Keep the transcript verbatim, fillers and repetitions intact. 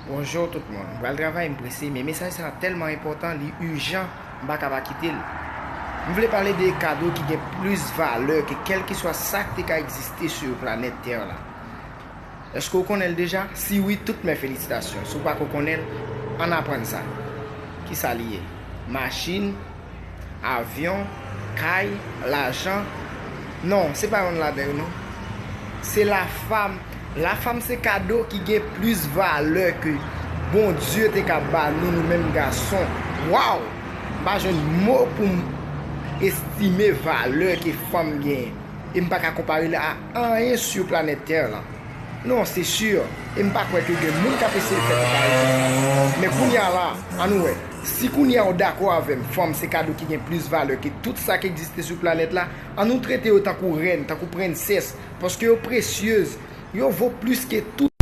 Bonjou tout moun. M pral travay, m prese, men mesaj sa a tèlman enpòtan, li ijan, m pa ka pa kite l. M vle pale de kado ki gen plis valè ke kèlkeswa sa k te ka egziste sou planèt tè la. Èske w konnen l deja? Si wi, tout mè felisitasyon. Si w pako konnen l, ann aprann sa. Kisa li ye? Machin, avyon, kay, lajan. Non, se pa yonn ladan yo non. Se lafam. Lafam se kado ki gen plis valè ke Bondye te ka ba nou, nou menm gason. Waw! M pa jwenn mo pou m estime valè ke fanm genyen. E m pa ka konpare l a anyen sou planèt tè lan. Non, se si. E m pa kwè ke gen moun k ap eseye fè konparezon sa. Men kounye a la, ann nou wè. Si kounye a w dakò avè m, fanm se kado ki gen plis valè ke tout sa k egziste sou planèt la, ann nou trete yo tankou rèn, tankou prensès, paske yo presyez, yo vo plis ke tout